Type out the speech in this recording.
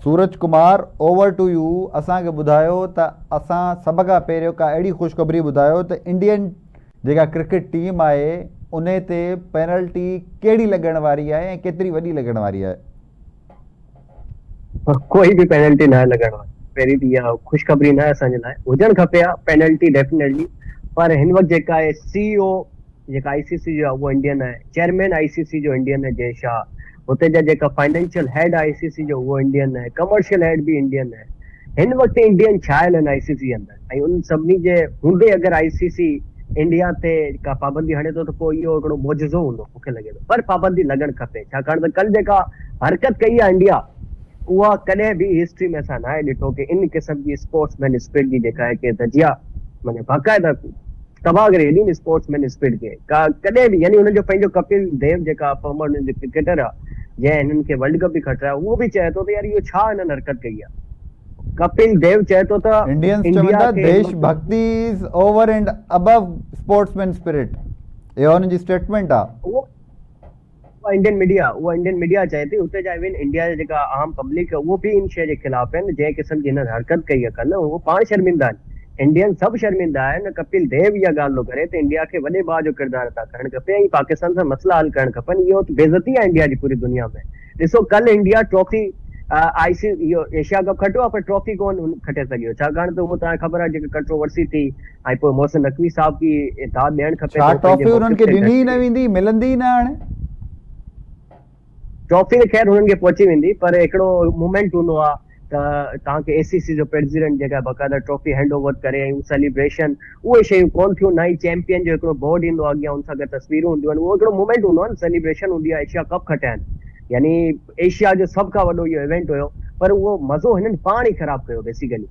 Suraj Kumar over to you اسان کي ٻڌايو ته اسان سڀ کان پهريون ڪا اهڙي خوشخبري ٻڌايو ته انڊين جيڪا ڪرڪيٽ ٽيم آهي انهي تي پينلٽي ڪهڙي لڳڻ واري آهي ۽ ڪيتري وڏي لڳڻ واري آهي. ڪوئي به پينلٽي ناهي لڳڻ واري پهرين ته اها خوشخبري ناهي اسان جي لاء هجڻ کپي ها پينلٽي ڊيفنيٽلي پر هن وقت جيڪا آهي سي او جيڪا آئي سي سي جو آهي اهو انڊين آهي چيئرمين آئي سي سي جو انڊين آهي جي شاهه هتي جا جيڪا فائنينشل هيڊ آئي سي سي جو اهو انڊين آهي ڪمرشل هيڊ به انڊين آهي هن وقت انڊين ڇانيل آهن آئي سي سي اندر ۽ انهن سڀني جي هوندي اگر آئي سي سي انڊيا تي ڪا پابندي هڻي ٿو ته پوء اهو هڪڙو معجزو هوندو مون کي لڳي ٿو پر پابندي لڳڻ کپي ڇاڪاڻ ته ڪل جيڪا حرڪت ڪئي آهي انڊيا اها ڪڏهن به هسٽري ۾ اسان ناهي ڏٺو ڪي ان قسم جي اسپورٽس مين اسپرٽ جي جيڪا آهي ڪي ڌجيا معني باقاعده تباهه ڪري ڇڏي ان اسپورٽس مين اسپرٽ کي ڪا ڪڏهن به يعني انهن جو پنهنجو ڪپل ديو جيڪا فارمر انهن جو ڪرڪيٽر آهي جنهن هنن کي ورلڊ ڪپ به کٽرايو اهو به چئي ٿو ته يار اهو ڇا هنن حرڪت ڪئي آهي ڪپل ديو چئي ٿو ته انڊينز چون انڊيا ٿا کي هن ديش وقت ڀڳتي is over and above sportsman spirit اها انهن جي اسٽيٽمينٽ آهي. اهو اها انڊين ميڊيا اها انڊين ميڊيا چئي ٿي اتي جا ايون انڊيا جا جيڪا عام پبلڪ اهو به ان شيء جي خلاف آهن جنهن قسم جي هنن حرڪت ڪئي آهي ڪلهه اهو پاڻ شرمندا آهن انڊين سڀ شرمندا آهن ڪپل ديو اها ڳالهه ٿو ڪري ته انڊيا کي وڏي ڀاء جو ڪردار ادا ڪرڻ کپي ۽ پاڪستان سان مسئلا حل ڪرڻ کپن اهو ته بيعزتي آهي انڊيا جي پوري دنيا ۾ ڏسو ڪلهه انڊيا ٽرافي آء سي اهو ايشيا ڪپ کٽيو آهي پر ٽرافي ڪون کٽي سگهيو ڇاڪاڻ ته اهو توهان کي خبر آهي جيڪا ڪنٽروورسي ٿي ۽ پوء محسن نقوي صاحب کي داد ڏيڻ کپي ڇا ته هو پنهنجي ٽرافي انهن موقف کي تي ڏني ئي ڊٽي. نه ويندي، ملندي ئي نه هاڻي. ٽرافي ته خير هنن کي پهچي ويندي پر هڪڙو مومينٽ هوندو آهي ته توهان کي اي سي سي جو پريزيڊنٽ جيڪا باقاعده ٽرافي هينڊ اوور ڪري ۽ سيليبريشن اهي شيون ڪون ٿيون نه ئي چيمپيئن جو هڪڙو بورڊ ايندو آهي اڳيان ان سان گڏ تصويرون هونديون آهن اهو هڪڙو مومينٽ هوندو آهي نه سيليبريشن هوندي آهي ايشيا ڪپ کٽيا آهن يعني ايشيا جو سڀ کان وڏو اهو ايونٽ هيو پر اهو مزو هنن پاڻ ئي خراب ڪيو بيسيڪلي.